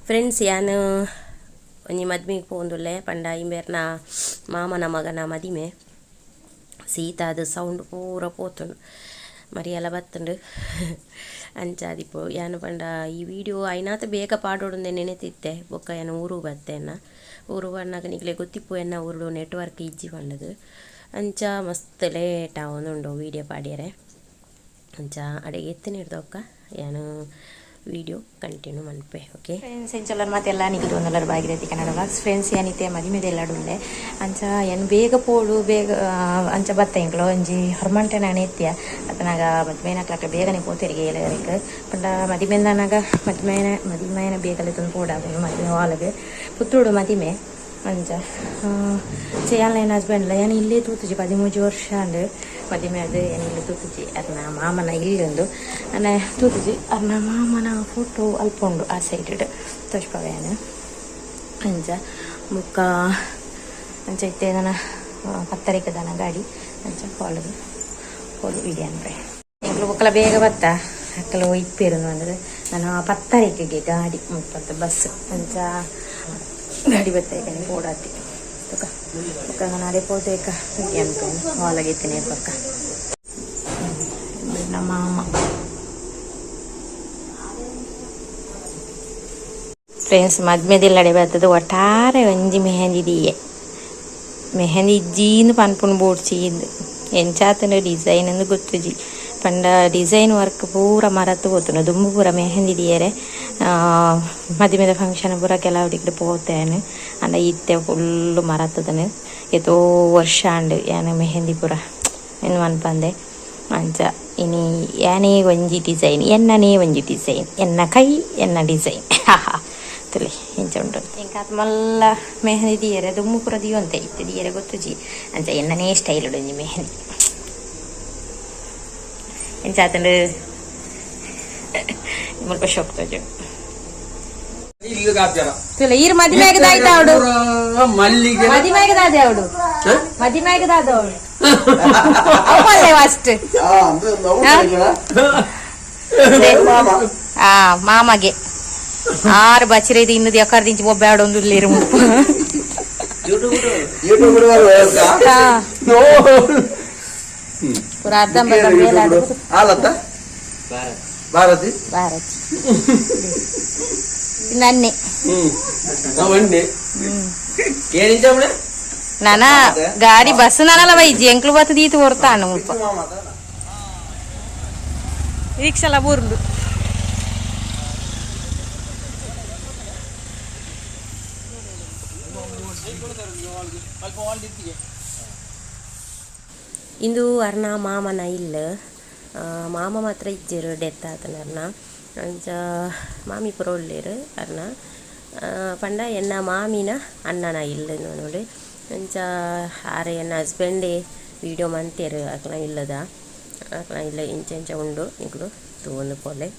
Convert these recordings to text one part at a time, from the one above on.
Friends ಯಾನ್ ಒಂಜಿ ಮದ್ಮೆಗ್ ಪೋವೊಂದುಲ್ಲೆ ಪಂಡ ಇಂಬೆರ್ನ ಮಾಮನ ಮಗನ ಮದಿಮೆ. ಸೀತಾದ ಸೌಂಡ್ ಪೂರ ಪೋತುಂಡು ಮರಿಯಲ ಬತ್ತುಂಡು. ಅಂಚಾದಿಪ್ಪು ಯಾನ್ ಪಂಡ ಈ ವಿಡಿಯೋ ಐನಾತ್ ಬೇಗ ಪಾಡೊಡುಂದೆ ನೆನೆತಿತ್ತೆ. ಬೊಕ್ಕ ಯಾನ್ ಊರು ಬತ್ತೆನ ಊರು ಬನ್ನಗ ನಿಕ್ಲೆ ಗೊತ್ತಿಪ್ಪು ಎನ್ನ ಊರುಡು ನೆಟ್ವರ್ಕ್ ಇಜ್ಜಿ ಪಂಡದು. ಅಂಚ ಮಸ್ತ್ ಲೇಟ್ ಆವೊಂದುಂಡು ವಿಡಿಯೋ ಪಾಡ್ಯರೆ. ಅಂಚ ಅಡೆಗೆ ಎತ್ತಿನಿಡ್ದೊಕ್ಕ ಯಾನ್ ವಿಡಿಯೋ ಕಂಟಿನ್ಯೂ ಮನ್ಪೆ. ಓಕೆ ಫ್ರೆಂಡ್ಸ್, ಎಂಚಲರ್ ಮಾತೆಲ್ಲ ನಿಗಿದು ಒಂದಲ್ಲರ್ ಬಾಗಿರತಿ ಕನ್ನಡ ವ್ಲಾಗ್ಸ್. ಫ್ರೆಂಡ್ಸ್, ಯಾನಿತ್ತೆ ಮದಿಮೆದೆಲ್ಲಡುಲ್ಲೆ. ಅಂಚ ಏನ್ ಬೇಗ ಪೋಡು ಬೇಗ ಅಂಚ ಬತ್ತ ಎಂಕ್ಲು ಒಂಜಿ ಹೊರಮಂಟೆ ನಾನು ಎತ್ತಿಯ ಅತನಾಗ ಮದಿಮೆನಕ್ಲಕ್ಕ ಬೇಗನೆ ಪೋತೆರಿಗೆ ಏಳರಿಗೆ ಪಂಡ ಮದಿಮೆಂದನಾಗ ಮದಿಮೆನ ಮದಿಮಯನ ಬೇಗಲೆ ತಂದು ಪೋಡಾಗುನು ಮದಿಮೆ ವಾಲಗೆ ಪುತ್ತೂಡು ಮದಿಮೆ. ಅಂಚ ചെയ്യാനുള്ള ಹಸ್ಬೆಂಡ್ಲ ಯಾನ್ ಇಲ್ಲೇ ತೂತುಜಿ 13 ವರ್ಷ ಅಂಡ್ ಮದಿಮೆ ಅದು ಏನ್ ಇಲ್ಲೇ ತೂತುಜಿ. ಅರ್ನ ಮಾಮನ ಇಲ್ಲೊಂದು ಅನ್ನ ತೂತುಜಿ. ಅರ್ನ ಮಾಮನ ಫೋಟೋ ಅಲ್ಪ ಉಂಡು ಆ ಸೈಡ್ ತೋಜ್ಪಾವೆ ಯಾನ್. ಅಂಚ ಬೊಕ್ಕ ಅಂಚ ಇತ್ತೆ ನನ ಪತ್ತರಿಕದನ ಗಾಡಿ ಅಂಚ ಕಾಲದು ಪೋದು ವಿಡಿಯೋ ಅನ್ಪೆ. ಎಂಕ್ಲು ಬೊಕ್ಕಲ ಬೇಗ ಬತ್ತ ಅಕ್ಕಲು ಇಪ್ಪೇರು ಅಂದ್ರೆ ನಾನು ಪತ್ತರಿಕೆಗೆ ಗಾಡಿ ಮುಪ್ಪತ್ತು ಬಸ್ ಅಂಚ ಗಾಡಿ ಬತ್ತ ಈಗ ಪೋಡಾತಿ ತುಕ ಬೊಕ್ಕ ನಾನು ಅಡೆ ಪೋತೇಕ ಅನ್ಕೊಂಡು ಹಾಲಾಗೆ ಇತ್ತೇನೆ ಪಕ್ಕ ನಮ್ಮ ಮಾಮ. ಫ್ರೆಂಡ್ಸ್, ಮದ್ಮೆದಿಲ್ಲಡೆ ಬರ್ತದೆ ಒಟ್ಟಾರೆ ಒಂಜಿ ಮೆಹಂದಿ ದಿಯೆ ಮೆಹಂದಿ ಇಜ್ಜೀಂದು ಪನ್ಪುಂಡು ಬೋಡ್ಚಿ ಇಂದು ಎಂಚಾತನ ಡಿಸೈನ್ ಅಂದು ಗೊತ್ತುಜಿ. ಪಂಡ ಡಿಸೈನ್ ವರ್ಕ್ ಪೂರ ಮರತ್ ಪೋತುಂಡು. ದುಂಬು ಪೂರ ಮೆಹಂದಿ ದಿಯರೆ ಮದಿಮೆದ ಫಂಕ್ಷನ್ ಪೂರ ಕೆಲವು ಪೋತೇನೆ. ಅಂಡ ಇತ್ತೆ ಫುಲ್ಲು ಮರತ್ತದನೆ. ಏತೋ ವರ್ಷ ಅಂಡ್ ಯಾನ್ ಮೆಹಂದಿ ಪೂರ ಏನು ಮನ್ಪಂದೆ. ಅಂಚ ಇನಿ ಯಾನೇ ಒಂಜಿ ಡಿಸೈನ್, ಎನ್ನನೇ ಒಂಜಿ ಡಿಸೈನ್, ಎನ್ನ ಕೈ ಎನ್ನ ಡಿಸೈನ್ ತುಲಿ ಇಂಚ ಉಂಟು. ಎಂಕಾತ್ ಮಲ್ಲ ಮೆಹಂದಿ ದಿಯರೆ ದುಮ್ಮು ಪೂರ ದಿಯೊಂತೆ ಇತ್ತೆ ದಿಯರೆ ಗೊತ್ತುಜಿ. ಅಂಚ ಎನ್ನನೇ ಸ್ಟೈಲ್ ಒಂಜಿ ಮೆಹಂದಿ ಎಂಚಾತಂಡು ಮುಲ್ಪ ಶೋಕ್ ತೋಜು ತುಲೆ ಈರ್ ಮದಿಮೆಗೆ ದಾಯ್ತ ಅವಡು ಮಲ್ಲಿಗೆ ಮದಿಮೆಗೆ ದಾದೆ ಅವಡು ಮದಿಮೆಗೆ ದಾದ ಅವಡು ಅವಲ್ಲೇ ಫಸ್ಟ್ ಆ ಮಾಮಗೆ ಆರು ಬಚ್ಚಿರ ಇದು ಇನ್ನದು ಎಕ್ಕರ್ದಿಂಚಿ ಬೊಬ್ಬೆ ಆಡೊಂದು ಇಲ್ಲೇರು ಮುಲ್ಪ. ಪೂರ ಅರ್ಧಂಬರ್ಧ ಮೇಲಾದ. ಆಲತ್ತ ಭಾರತಿ. ಭಾರತಿ ನನ್ನೆ. ಅವನ್ನೇ ಏನಿಂಚ. ನಾನ ಗಾಡಿ ಬಸ್ ನಾನಲ್ಲ ಬೈಜಿ ಎಂಕ್ಲು ಬತ್ತದ ಈತು ಹೊರ್ತಾನು ಮುಲ್ಪ ರಿಕ್ಷಾಲ ಬೂರ್ಂಡು. ಇಂದು ಅರ್ನ ಮಾಮನ ಇಲ್ಲ. ಮಾಮ ಮಾತ್ರ ಇಜ್ಜೆರ್, ಡೆತ್ ಆತನ ಅರ್ನ. ಅಂಚ ಮಾಮಿ ಪೂರ ಉಲ್ಲೆರ್ ಅರ್ನ. ಪಂಡ ಎನ್ನ ಮಾಮಿನ ಅಣ್ಣನ ಇಲ್ಲು ನೋಡಿ. ಅಂಚ ಆರ್ ಎನ್ನ ಹಸ್ಬೆಂಡೇ ವಿಡಿಯೋ ಮಂತೆರ್. ಅಕ್ಲ ಇಲ್ಲದ ಅಕ್ಲ ಇಲ್ಲ ಇಂಚ ಇಂಚ ಉಂಡು, ನಿಕುಲು ತೂವೊಂದು ಪೋಲೆ.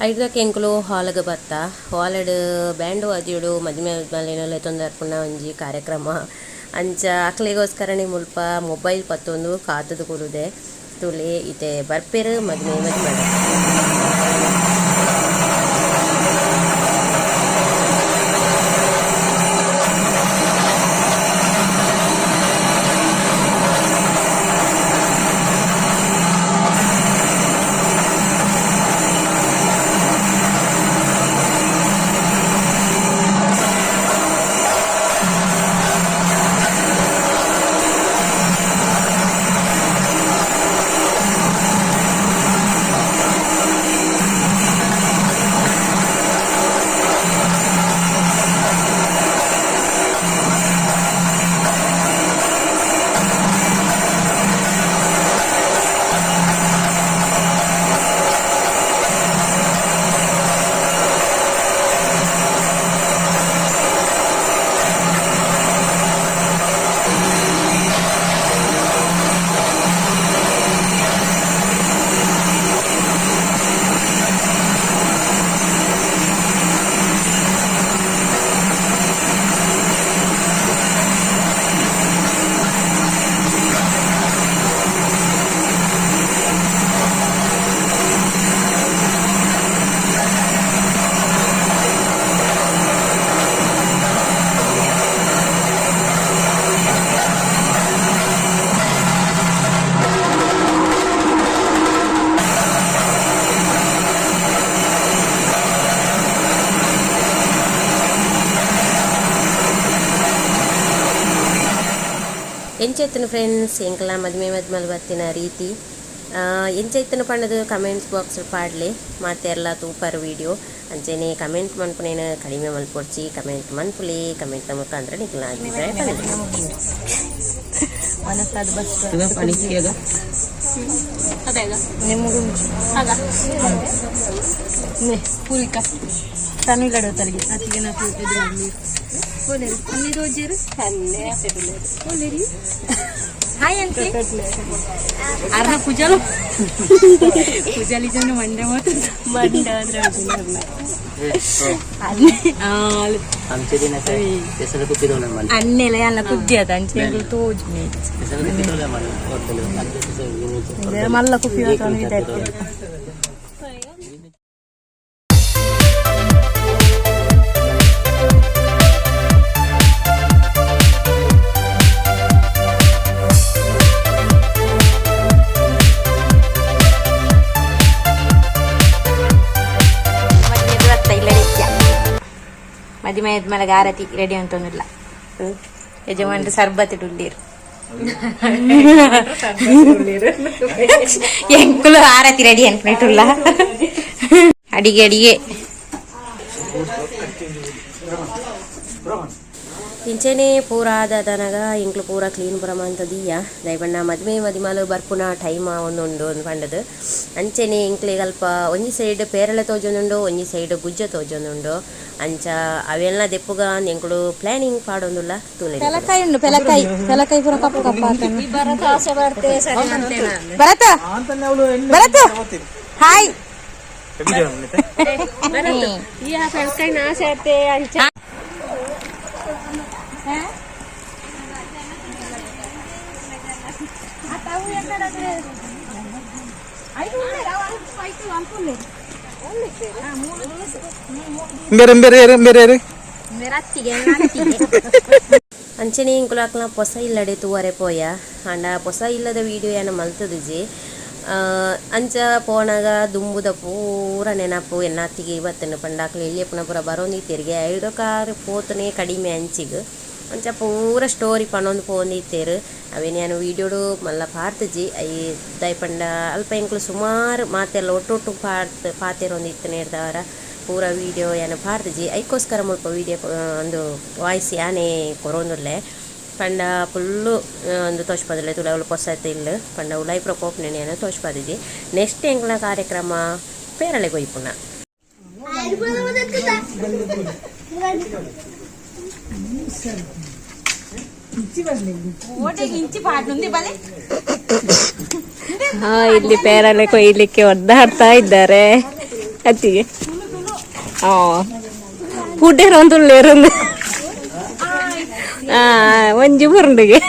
ಐಡ್ದಕ್ಕೆ ಎಂಕುಲು ಹಾಲ್ಗ್ ಬತ್ತ. ಹಾಲ್ಡ್ ಬ್ಯಾಂಡ್ ವಾದ್ಯಡು ಮದಿಮೆ ಲೆತ್ತೊಂದು ಒಂಜಿ ಕಾರ್ಯಕ್ರಮ. ಅಂಚ ಅಕ್ಲೆಗೋಸ್ಕರನೇ ಮುಲ್ಪ ಮೊಬೈಲ್ ಪತ್ತೊಂದು ಕಾತುದು ಕುಲ್ಲುದೆ. ತೂಲೆ, ಇತ್ತೆ ಬರ್ಪೆರ್ ಮದಿಮೆ ಮದಿಮಲ್. ಇಂಚೆತ್ತಿನ ಫ್ರೆಂಡ್ಸ್ ಎಂಕಲ ಮದಿಮೆ ಮದಿಮಲ್ ಬತ್ತಿನ ರೀತಿ ಎಂಚೈತನ ಪಂಡದು ಕಮೆಂಟ್ಸ್ ಬಾಕ್ಸ್ ಪಾಡ್ಲೆ ಮಾತೆರ್ಲ ತೂಪರ್ ವಿಡಿಯೋ ಅಂಚೆನೆ ಕಮೆಂಟ್ ಮನ್ಪುನೇನು ಕಡಿಮೆ ಮಲ್ಪೊಡ್ಚಿ ಕಮೆಂಟ್ ಮನ್ಪುಲೆ ಕಮೆಂಟ್ ಮುಖಾಂತರ ನಿಕ್ಲ ಅಭಿಪ್ರಾಯ ಪನ್ಲೆ. ಹಾಯ್ ಅಂತೆ ಅರ್ನ ಪೂಜಾಲು ಪೂಜಾಲಿ ಜನ ಮಂಡೆ ಮಂಡ ಅನ್ನೆಲ್ಲ ಎಲ್ಲ ಕುದ್ದಿ ಅದ ಅಂಚೆ ತೋಜು ಮಲ್ಲ ಕುಪ್ಪಿ ಮದಿಮೆ ಆದ್ಮೇಲೆ ಆರತಿ ರೆಡಿ ಅಂತೊಂದಿಲ್ಲ ಯಜಮಾನ್ರು ಸರ್ಬತ್ ಇಡುಳ್ಳೀರು ಎಂಕುಲು ಆರತಿ ರೆಡಿ ಅನ್ಕೊಂಡಿಟ್ಟುಲ್ಲ. ಅಡಿಗೆ ಅಡಿಗೆ. ಇಂಚೆನೆ ಪೂರ ಆದನಗ ಎಂಕ್ಲು ಪೂರ ಕ್ಲೀನ್ ಪೂರ ಮಂತದೀಯ ದಯಬಣ್ಣ ಮದ್ಮೆ ಮದಿಮಾಲು ಬರ್ಪುನ ಟೈಮ್ ಒಂದುಂಡು ಒಂದು ಪಂಡದು. ಅಂಚೆನೆ ಎಂಕ್ಲೆಗ್ ಅಲ್ಪ ಒಂಜಿ ಸೈಡ್ ಪೇರಳೆ ತೋಜೊಂದುಂಡು, ಒಂಜಿ ಸೈಡ್ ಗುಜ್ಜ ತೋಜೊಂದುಂಡು. ಅಂಚ ಅವೆಲ್ಲ ದೆಪ್ಪುಗ ಎಂಕುಲು ಪ್ಲಾನಿಂಗ್ ಪಾಡೊಂದುಲ್ಲ ತೂಲೆ. ಪೆಲಕಾಯಿ ಉಂಡು, ಪೆಲಕಾಯಿ ಪೆಲಕಾಯಿ ಪೂರ ಕಪ್ಪು ಕಪ್ಪು. ಭರತ ಭರತ ಹಾಯ್. ಬೇರೆ ಬೇರೆ ಬೇರೆ. ಅಂಚನೆ ಎಂಕುಲು ಅಕ್ಲ ಪೊಸ ಇಲ್ಲಡೆ ತೂವರೆ ಪೋಯ. ಆಂಡ ಪೊಸ ಇಲ್ಲದ ವೀಡಿಯೋ ಏನ ಮಲ್ತದಿಜಿ. ಅಂಚ ಪೋನಾಗ ದುಂಬುದ ಪೂರ ನೆನಪು ಎನ್ನಾತಿಗೆ ಬತ್ತನ ಪಂಡ ಅಕ್ಲು ಎಲ್ಲಿಯಪ್ಪನ ಪೂರ ಬರೋಂದಿತ್ತೆರಿಗೆ ಐಡೋ ಕಾರ್ ಪೋತನೆ ಕಡಿಮೆ ಅಂಚಿಗ್. ಅಂಚ ಪೂರ ಸ್ಟೋರಿ ಪನೊಂದು ಪೋಂದಿತ್ತೇರು. ಅವೇನು ಯಾನು ವೀಡಿಯೋಡು ಮಲ್ಲ ಪಾರ್ತಜಿ. I ದಾಯೆ ಪಂಡ ಅಲ್ಪ ಎಂಕುಲು ಸುಮಾರು ಮಾತೆಲ್ಲ ಒಟ್ಟೊಟ್ಟು ಪಾರ್ತ್ ಪಾತೆರೊಂದಿತ್ತು ನೇರ್ದವರ ಪೂರ ವೀಡಿಯೋ ಯಾನು ಪಾರ್ತಜಿ. ಐಕೋಸ್ಕರ ಮುಲ್ಪ ವೀಡಿಯೋ ಒಂದು ವಾಯ್ಸ್ ಯಾನೇ ಕೊರೊಂದುಲ್ಲೆ. ಪಂಡ ಫುಲ್ಲು ಒಂದು ತೋಚ್ಪದಿಲ್ಲ ತುಳ ಅವಳು ಪೊಸತ್ ಇಲ್ಲ ಪಂಡ ಉಲಾಯಿ ಪ್ರಕೋಪ್ನೆ ಯಾನು ತೋಚ್ಪದಿಜಿ. ನೆಕ್ಸ್ಟ್ ಎಂಕ್ಲ ಕಾರ್ಯಕ್ರಮ ಪೇರಳೆ ಕೊಯ್ಪುನ. ಇಲ್ಲಿ ಪೇರಲೆ ಕೊಯ್ಲಿಕ್ಕೆ ಒದ್ದಾಡ್ತಾ ಇದ್ದಾರೆ ಅತ್ತಿಗೆ. ಪುಡ್ಡೇರ ಒಂದು ಉಳ್ಳೇರೊಂದು ಒಂಜಿ ಬುರುಂಡಿಗೆ.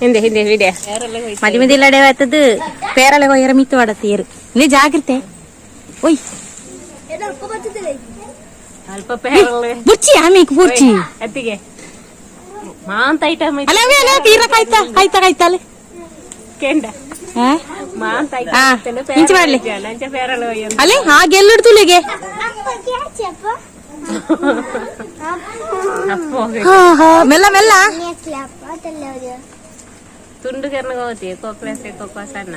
ಹಿಂದೆ ಹಿಂದೆ ವಿಡಿಯೋ. ಮದಿಮದಿಲ್ಲಡೆ ಆಯ್ತದ ಪೇರಳೆ ಕೊಯ್ಯರ ಮಿತ್ತು ವಾಡತ್ತೀರು ನೀ ಜಾಗ್ರತೆ ಓಯ್. ಅಲ್ಪ ಪೇರಲೆ. ಬುರ್ಚಿ ಆಮೇಕ್ ಬುರ್ಚಿ. ಅತ್ತಿಗೆ ಮಾಂತ ಐಟಮ್. ಅಲ್ಲ ಅವೇ ಅಲ್ಲ ತೀರ ಕಾಯ್ತಾ ಕಾಯ್ತಾ ಕಾಯ್ತಾಲೆ. ಕೆಂಡ ಮಾಂತ. ಇಂಚಿ ಮಾಡ್ಲಿ. ಅಂಚ ಪೇರಳೆ ಕೊಯ್ಯೊಂದು. ಅಲ್ಲೇ ಹಾಗೆ ಎಲ್ಲುಡ್ತುಲೆಗೆ. ಹಾ ಹಾ ಮೆಲ್ಲ ಮೆಲ್ಲ. ತುಂಡು ಕೆರ್ನ ಹೋತಿ ಕೊಕ್ಲೆಸೆ ಕೊಕ್ಕ ಸಣ್ಣ.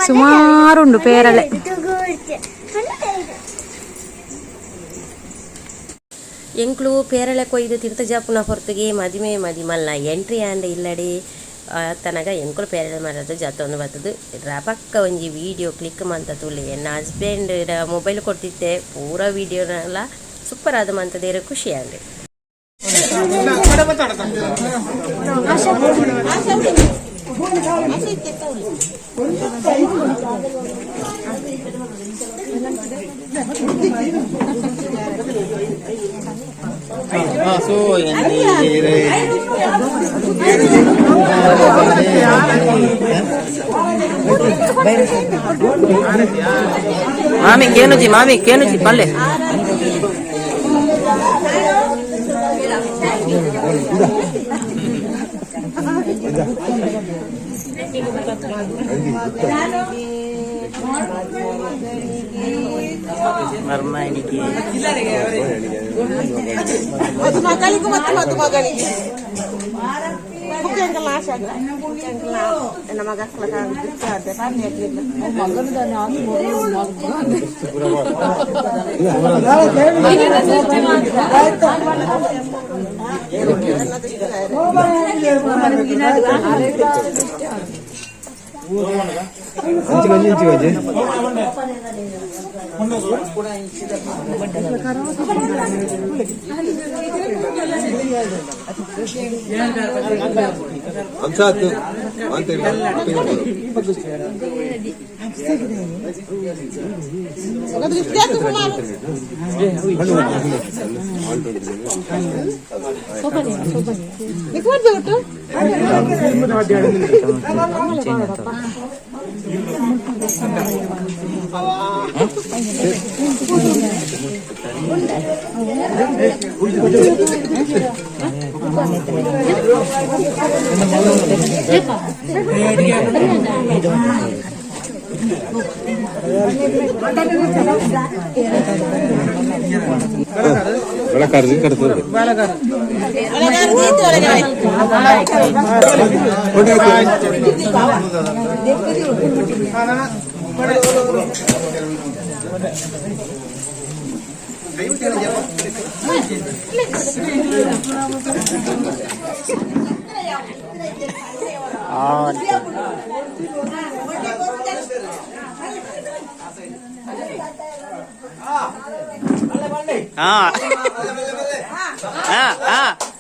ಸುಮಾರುಂಡು ಪೇರಳೆ. ಎಂಕ್ಲು ಪೇರಳೆ ಕೊಯ್ದು ತಿರ್ತ ಜಾಪುನ ಹೊರತಿಗೆ ಮದಿಮೆ ಮದಿಮಲ್ಲ ಎಂಟ್ರಿ ಆಂಡ್ ಇಲ್ಲಡೆ ತನಗ ಎಂಕುಲು ಪೇರಳೆ ಮರದು ಜತ್ತೊಂದು ಬರ್ತದೆ. ರಪಕ್ಕ ಒಂಜಿ ವೀಡಿಯೋ ಕ್ಲಿಕ್ ಮಂತ ತುಲೆ. ಎನ್ನ ಹಸ್ಬೆಂಡ್ ಮೊಬೈಲ್ ಕೊಡ್ತಿದ್ದೆ ಪೂರ ವೀಡಿಯೋನೆಲ್ಲ ಸೂಪರ್ ಆದ ಮಂತದೇರು ಖುಷಿ ಆಂಡ್. ಸೊ ಮಾಮಿ ಕೇನುಜಿ ಮಾಮಿ ಕೇನುಜಿ ಪಲ್ಲೆ ಮರ್ಮಾಣಿಗೆ ಮದುಮಗಳಿಗೆ ಮತ್ತು ಮದುಮಗಳಿಗೆ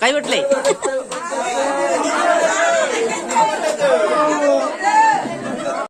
ಕೈ ಬಿಟ್ಲಿ.